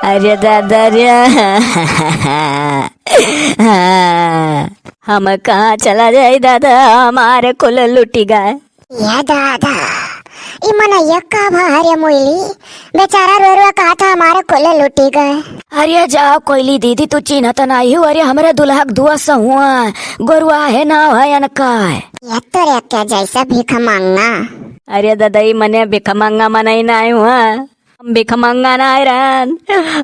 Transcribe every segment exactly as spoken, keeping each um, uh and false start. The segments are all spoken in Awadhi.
अरे दादा रे, हम कहाँ चला जाई दादा, हमारे कुल लुटी गए। या दादा, ई मनइया का भा रे मोइली, बेचारा रो रो कहत ह हमारे कुल लुटी गए। अरे जाओ कोइली दीदी, तू चिन्हत नाई हो, अरे हमरे दुल्हा के दुआ सहुआ, गोरुआ है नाव है अनका है। या तोरे क्या जैसा भीख मांगा। अरे दादा, ई मने भीख मांगा मनई नाई हुआ। हम भिखमंगा नाहीं रहन,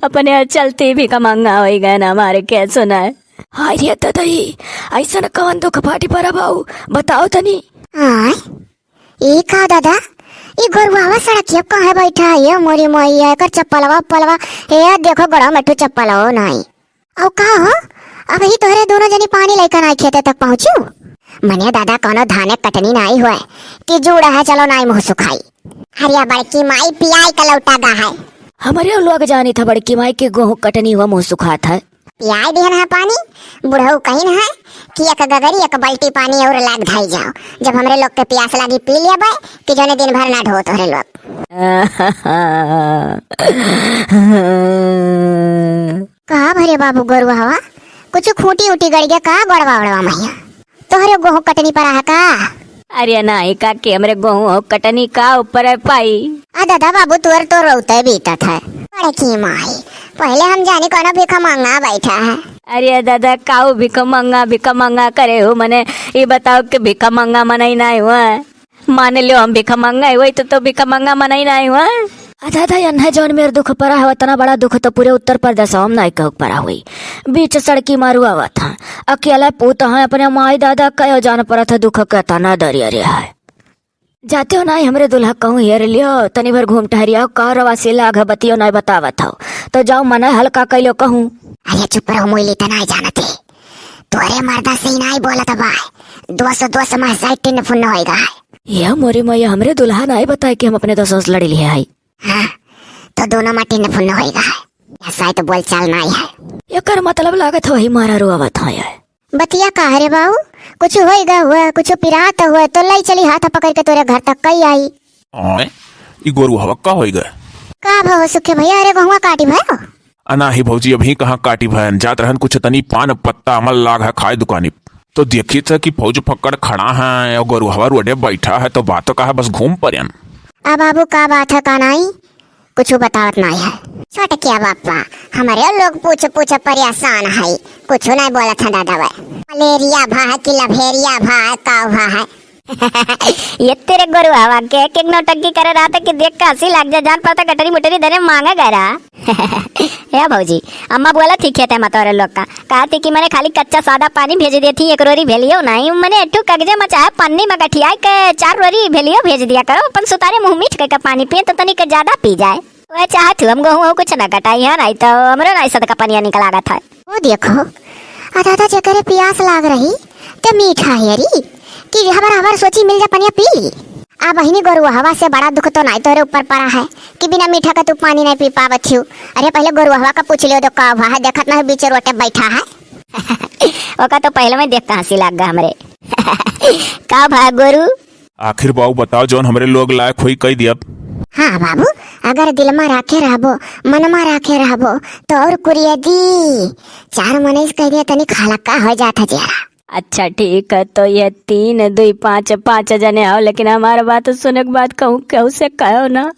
अपने चलती भिखमंगा होइ गएन, हमारे के सुनाए। हाय रे ददई, अइसन कवन दुख पाटी परब हउ, बताओ तनी। आय, ई का दादा, ई गोरुआवा सड़किया काहे बैठा है, ये मोरी मैया, एकर चप्पलवा, पलवा, ए देखो गोड़वा में ठो चप्पलवा नाहीं। अउ का हो, अबही तोहरे दुनो जनी पानी लइका नाई खेते तक पहुँचू? मने दादा कउनो धाने कटनी नाई हुए कि जूड़ा है, चलो नाई मुँह सुखाई। हरिया बड़की माई पियाई का लौटा गा है। हमरे लोग जानी था बड़की माई के गोहूँ कटनी हुआ मुँह सुखात है। पियाई दिहन है पानी, बुढ़ऊ कहिन है कि एक गगरी एक बाल्टी पानी और लाग धाई जाओ, जब हमरे लोग के प्यास लागी पी लेबे कि जौने दिन भर ना ढो तोहरे लोग। का भरे बाबू गोरुआ हवा? कुछ खूंटी उटी गड़ गया का गोड़वा ओड़वा मैया? तोहरे गोहूँ कटनी पर आहा का? अरे नाई काकी, हमरे गोहूँ कटनी का ऊपर है पाई? आ दादा बाबू तोर तो रोते बीतत है। बड़की माई, पहले हम जानी कौनो भिखमंगा बैठा है। अरे दादा काऊ भिखमंगा, भिखमंगा करे हो मने, ई बताओ कि भिखमंगा मनई नाई हुआ? मान लियो हम भिखमंगा है, वही तो, तो भिखमंगा मनई नाई हुआ। अच्छा, अच्छा, यन्हे जौन मेर दुख परा है, उतना बड़ा दुख तो पूरे उत्तर प्रदेश में नाई कहूँ परा हुई। बीच सड़की मारू आवत है, अकेला पूत है, अपने माई दादा कयो जान परत है दुख के तना दरिया रे है। जाते हो नाई हमरे दुल्हा कहूँ हेर लियो, तनी भर घूम टहरियाओ, का रवासी लाग है बतियो नाई बतावत हो, तो जाओ मने हल्का कैलो कहूँ। अरे चुप रहो मोइली, तना जानत है। तोरे मर्दा से ही नाई बोलत बा। दोस्त, दोस्त में साइड टिन फुन्न होइगा है। ये मोरी मैया, हमरे दुल्हा नाई बताए कि हम अपने दोस्तों से लड़ी लिए हई। हाँ, तो दोनों में टिन फुन्न होइगा है। या साइड बोलचाल नाई है। एकर मतलब लागत हो ही मारा रोवत हो ये। बतिया का है रे बाऊ? कुछ होइगा हुआ, कुछ पिरात हुआ तो लई चली हाथ पकड़ के तोरे घर तक कई आई। ओए, ई गोरुहवा का होइगा? का भव सुखे भैया, अरे गोहुआ काटी भयो? अनाही भौजी, अबहीं कहाँ काटी भयन, जात रहन कुछ तनी पान पत्ता अमल लाग है खाए दुकानी। तो देखी था कि फौज फक्कड़ खड़ा है और गोरुहवा रोडे बैठा है, तो बात तो कहा बस घूम परन। आ बाबू का बात है का नाई? कुछ बतावत नाई है। छोटकिया बापा, हमरे लोग पूछ पूछ परेशान है, कुछ नाई बोलत है दादा वे। मलेरिया भा है कि लभेरिया भा है, का भा है? ये तेरे गोरुहवा के एक एक नौटंकी करे रहा था कि देख के हँसी लाग जा, जान पड़ता गटरी मुटरी धरे माँगा गरा। हे भौजी, अम्मा बोलत ही खेते में तोरे लोग का, कहत ही कि मने खाली कच्चा सादा पानी भेज देती, एक रोरी भेलियो नाई, मने एठू कगजे में चाहे पन्नी में गठियाई के चार रोरी भेलियो भेज दिया करो, अपन सुतारे मुँह मीठ के पानी पिए तो तनिक ज्यादा पी जाए। वह चाहत हूँ हम गोहूँ कुछ ना गटाई है, नाई तो हमरो नाई सदका पनिया निकल लागत है। ओ देखो, आ दादा जेकरे पियास लाग रही, ते मीठा हेरी, कि हबर हबर सोची मिल जा पनिया पी ली। आ बहिनी गोरुहवा से बड़ा दुख तो नाई तोरे ऊपर परा है, कि बिना मीठा का तू पानी नाई पी पावत हियो। अरे पहले गोरुहवा का पूछ लियो तो का हुआ है, देखत ना है बीचे रोटे बैठा है। ओका तो पहले में देख के हँसी लाग गा हमरे। का भा गोरू? आखिर बाऊ बताओ, जौन हमरे लोग लायक होई, कई दियब। हाँ बाबू, अगर दिल मा राखे रहबो, मन मा राखे रहबो, तो और कुरिया दी। चार मनई से कह दिया, तनी हल्का हो जात है चेहरा। अच्छा ठीक है, तो ये तीन, दुई, पाँच, पाँच जने आओ, लेकिन हमार बात सुने के बाद कहूँ केहू से कहो ना।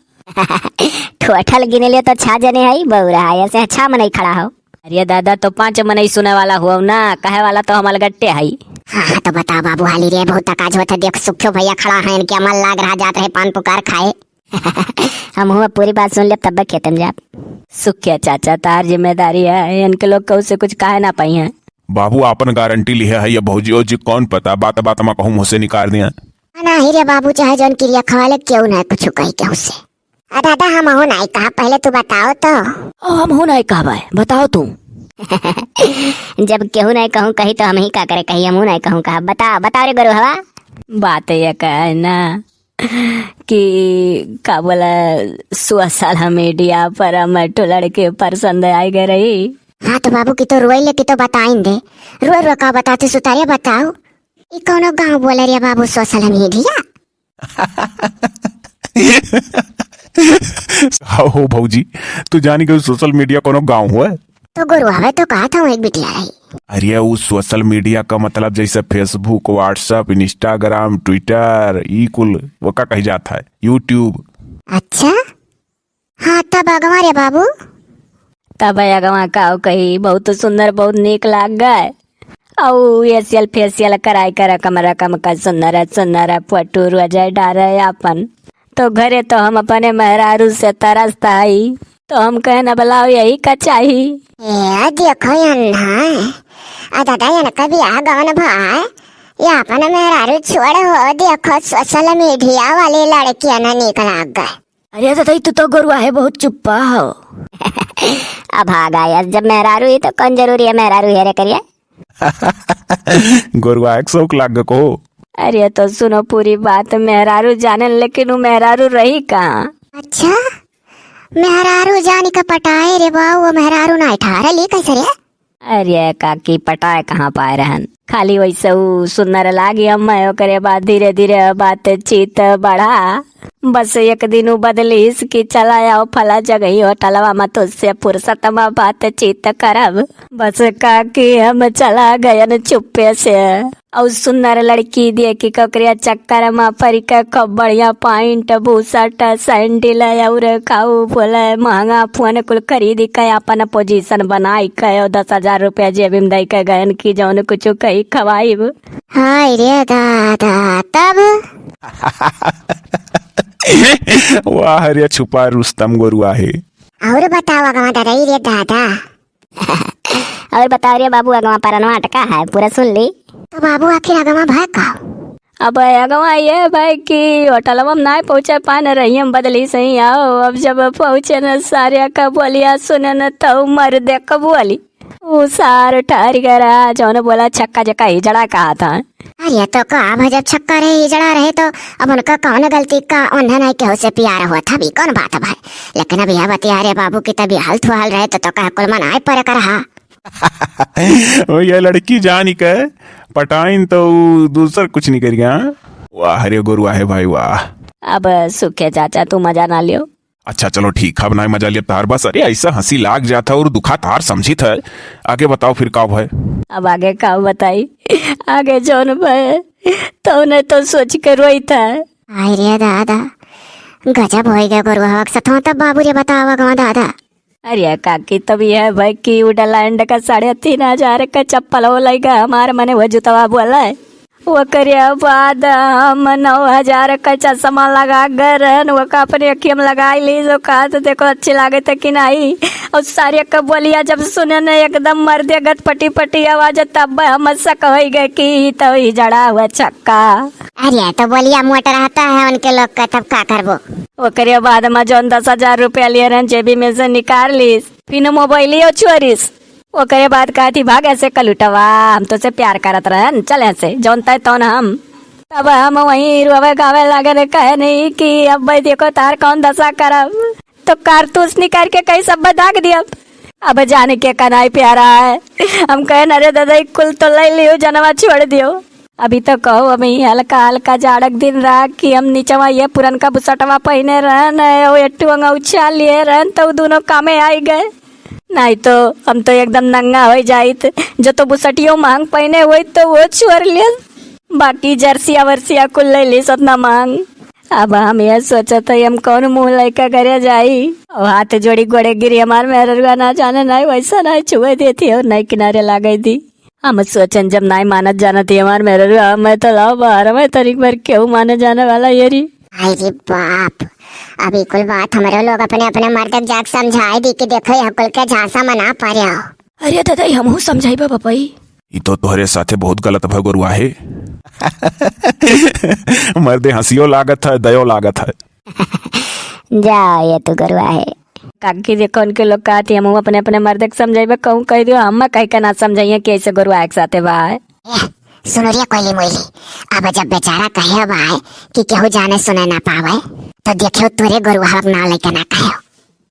ठोठल गिने ले तो छह जने है, बउरा है, ऐसे छह मनई खड़ा हो। अरे दादा, तो पाँच मनई सुने वाला हुआ ना, कहे वाला तो हम अलगट्टे हई। हाँ, हाँ, तो बताओ बाबू, हाली रे, बहुत तकाज होत है। देख, सुखियो भैया खड़ा है, इनके अमल लाग रहा, जात रहे पान पुकार खाए। हम हुआ पूरी बात सुन ले, तब खेतन जाब। सुखिया चाचा, तार जिम्मेदारी है, इनके लोग कहू से कुछ कहे ना पाई हैं। बाबू, आपन गारंटी लिहे है ये भौजी, ओ जी, कौन पता, बात बात में कहूँ मुँह से निकाल दिया। ना ही रे बाबू, चाहे जौन किरिया खवा ले, केहू ना कुछ कही केहू से। आ दादा, हमहू नाई कहा, पहले तू बताओ तो। ओ, हमहू नाई कहबे, बताओ तू। जब केहू नाई कहूँ कही तो हम ही का करे कही, हमहू नाई कहूँ कहा। बता, बता रे गोरुहवा। बात ये कहे ना कि का बोला, सोशल मीडिया पर हम एक ठो लड़के पसंद आए गए रही। हाँ तो बाबू की तो रोई ले की तो बताइन दे। रो रो का बताते सुतारिया बताओ। ई कौनो गाँव बोले रे बाबू सोशल मीडिया? हो भौजी, तू जानी कि social media कोनो गाँव हुआ? तो गुरु हवे तो कहा था एक बिटिया रही। अरे, उ social media का मतलब जैसे Facebook, WhatsApp, Instagram, Twitter, ई कुल ओका कही जात है, YouTube। अच्छा, हाँ, तब अगवा रे बाबू? तब अगवा का कही, बहुत सुंदर, बहुत नीक लाग गए। अउ facial फेशियल कराई कर रकम रकम का सुंदर सुंदर फोटो रोज डारे आपन। तो घरे तो हम अपने मेहरारू से तरसता हई, तो हम कहन अब लाओ यही का चाही। ए, देखो यन्हा, आ दादा, इनका बियाह गवन भाई, ये अपन मेहरारू छोड़ हो, देखो social media वाली लड़कियां ना नीक लाग गए। अरे दादा, तू तो गुरुआ है, बहुत चुप्पा हो। अब भागा यार, जब मेहरारू ही तो कौन जरूरी है मेहरारू हेरे करिए। गुरुआ एक शौक लाग को। अरे तो सुनो पूरी बात, मेहरारू जाने लेकिन वो मेहरारू रही कहाँ? अच्छा, मेहरारू जानी का पटाए रे बाऊ, वो मेहरारू ना ठारे ली कैसे रे? अरे काकी, पटाए कहाँ पाए रहन, खाली वैसे ऊ सुंदर लागी हम, ओकरे बाद धीरे धीरे बातचीत बढ़ा। बस एक दिन ऊ बदलीस कि चला आओ फला जगही होटलवा में, तुझसे फुर्सत में बातचीत करब। बस काकी, हम चला गयन चुप्पे से। अउ सुंदर लड़की देखि के ओकरे चक्कर में परि के खूब बढ़िया पैंट, बुशर्ट, सैंडिल अउर खाऊ बोले महंगा फोन कुल खरीदि के अपन पोजीशन बनाइ के अउ दस हजार रुपया जेबी में दइ के गयन कि जौन कुछ कही खवाइब। हाय रे दादा, तब? वाह रे छुपा रुस्तम गोरुआ है। अउर बताओ अगवा दरई रे दादा। अउर बताओ रे बाबू, अगवा परनवा अटका है, पूरा सुन ली। तो बाबू आखिर अगवा भय का? अब अगवा ये भाई कि होटलवा में नाय पहुँचे पान रही हम बदली से ही आओ। अब जब पहुँचे न सारे का बोलिया सुने न तो मर दे का बोली। ऊ सार ठहर गया रहा, जौन बोला छक्का जका हिजड़ा कहा था। अरे तो का अब जब छक्का रहे हिजड़ा रहे तो अब उनका कौन गलती का, उन्हें नहीं केहू से प्यार हुआ था, अभी कौन बात भाई। लेकिन अब यह बतिया रे बाबू की तभी हाल थुहाल रहे तो, तो कह कुल मनाए पर करहा। ओ, ये लड़की जानी के पटाइन तो ऊ दूसर कुछ नहीं करिया। वाह रे गोरुआ है भाई वाह। अब सुखे चाचा तू मजा ना लियो। अच्छा चलो ठीक है, अब ना मजा लिया तार बस। अरे ऐसा हंसी लाग जाता और दुखा तार समझी था। आगे बताओ फिर का भय? अब आगे का बताई, आगे जौन भय तौने तो सोच के रोई था। आय रे दादा, गजब होई गए गोरुआ के सथवा। तब बाबू रे बताओ अगवा दादा। अरे काकी, तब यह भय कि उडलैंड का साढ़े तीन हजार का चप्पल हो लइगा हमार, मने वो जुतवा बोला है। ओकरे बाद हम नौ हजार का चश्मा लगा गए रहन, ओका अपने अखिया में लगाई ली, जो कहा तो देखो अच्छी लागत है कि नहीं। और सारे का बोलिया जब सुने न एकदम मर्दे गत पटी पटी आवाज, तब हम शक होई गए कि ई तो हिजड़ा हुआ छक्का। अरे तो बोलिया मोट रहता है उनके लोग का, तब का करबो? ओकरे बाद में जौन दस हजार रुपया लिए रहन जेबी में से निकाल लीस, फिर मोबाइलियो चोरिस। ओकरे बाद कहती, "भाग ऐसे कलुटवा, हम तो से प्यार करत रहन, चल ऐसे, जौन तय तौन हम।" तब हम वहीं रोवे गावे लगन, कहे नहीं कि अब भाई देखो तार कौन दशा करब, तो कारतूस निकाल के कहीं सब दाग दियब। अब जाने के कनाई प्यारा है, हम कहे, "अरे दादा, ई कुल तो ले लियो, जनवा छोड़ दियो।" अभी तो कहो, अभी हल्का हल्का जाड़क दिन रहा कि हम नीचवा ये पुरनका बुसटवा पहिने रहन, वो एट्टू अंगा उछाल लिए रहन, तो उ दोनों कामे आई गए। नहीं तो हम तो एकदम नंगा हो जाइत। जो तो बुसटियो मांग पहिने होई तो वो छोड़ ले, बाकी जर्सिया वर्सिया कुल ले ली सतना मांग। अब हम ये सोचत है हम कौन मुंह लेके घरे जाई। और हाथ जोड़ी गोड़े गिरी, हमार मेहररुआ ना जाने नहीं वैसा नहीं छुए देती और नहीं किनारे लागे दी। हम सोचन जब नाई मानत जानत ही हमार मेहररुआ, मैं तो लाओ बाहर में तरीक भर केहू माने जाने वाला ये री। हाय रे बाप, अभी कुल बात हमरे लोग अपने अपने मर्द के जाके समझाए दी कि देखो यह कुल के झांसा में ना पड़े हो। अरे दादा, ई हमहू समझाई बा बपई। ई तो तोहरे साथे बहुत गलत भय गोरुआ है। मर्दे हंसियो लागत है, दयो लागत है। जा, ये तो गोरुआ है। काकी देखो उनके लोग कहती, हमहू अपने अपने मर्द के समझाइबे, कहूँ कह दियो, हम कह के ना समझाइए कि ऐसे गोरुआ एक साथे बा है। ए, सुनो रे कोयली मोयली, अब जब बेचारा कहे बा है कि केहू जाने सुने ना पावे, तो देखियो तोरे गोरुआ ना लेके ना कहे।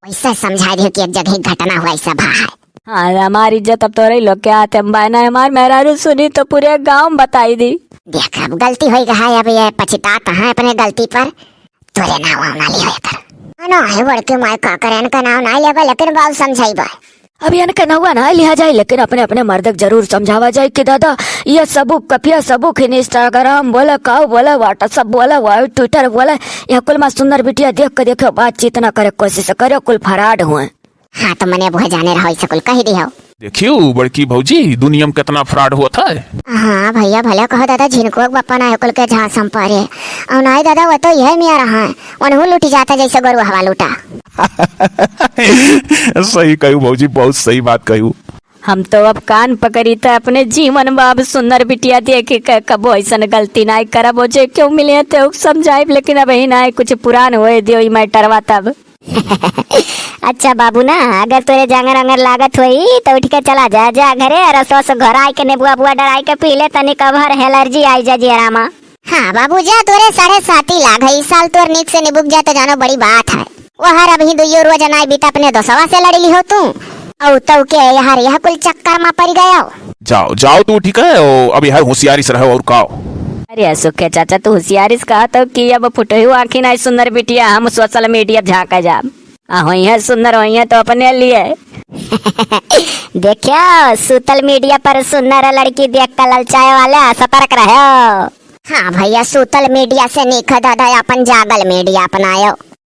वैसे समझा दियो कि एक जगह घटना हुआ ऐसा बा है। हाँ, हमारी इज्जत अब तोरे लोग के हाथ में बा ना, हमार मेहरारू सुनी तो पूरे गांव में बताई दी। देख, अब गलती होई गई है, अब ये पछतात है अपने गलती पर। तोरे नाव वाव ना लियो एकर। ना है बड़की माई, का करे, इनका नाव ना लेबा, लेकिन बाबू समझाइबा। अब इनका नौवा ना लिहा जाए, लेकिन अपने अपने मर्द के जरूर समझावा जाए कि दादा, ये सबूक कपिया, सबूक Instagram बोला, काऊ बोला, WhatsApp बोला, वा-, Twitter बोला, यह कुल मा सुंदर बिटिया देख के देखो, बातचीत ना करे कोशिश करे, कुल fraud हुए। हाँ, तो मने अब वह जाने रहो, इसे कुल कही दिहो। देखियो बड़की भौजी, दुनिया में कितना fraud होत है। हाँ भैया, भले कहो दादा, झिनको के बप्पा ना कुल के झांस हम परे। और नाई दादा, वो तो यह मिया रहा है, उनहू लूटी जाता जैसे गोरू हवा लूटा। सही कहू भौजी, बहुत सही बात कहू। हम तो अब कान पकड़ी त अपने जीवन बाब सुंदर बिटिया देख के कबो ऐसन गलती नाई करब। ओजे क्यों मिले हैं तो समझाइब, लेकिन अब ही नाई कुछ पुरान होए दियो ई मैटरवा तब। अच्छा बाबू ना, अगर तोरे जांगर आंगर लागत होई तो उठ के चला जा, जा घरे, रसोस घर आए के नेबुआ बुआ डराई के पी ले, तनी कभर एलर्जी आई जा जियरा मा। हाँ बाबू, जा, तोरे साढ़े साती लाग है, इस साल तोर निक से निबुक जा तो जानो बड़ी बात है। वहर अबही दुइयो रोज नाई बीता अपने दोसवा से लड़ी लिहो तू। औ तौ के यार यह कुल चक्कर मा पड़ गयो। जाओ, जाओ तू, ठीक है, ओ, अब यार होशियारी से रहो और काओ। अरे सुखे चाचा, तू होशियारी से कहा तो कि अब फुटहु आँखी नाई सुंदर बिटिया, हम social media झाँका जाब। आ होई है सुंदर, होई है तो अपने लिए। देखियो, सूतल media पर सुंदर लड़की देख कर ललचाए वाले सतर्क रहो। हाँ भैया, सूतल media से निक है दादा, अपन जागल media अपनायो।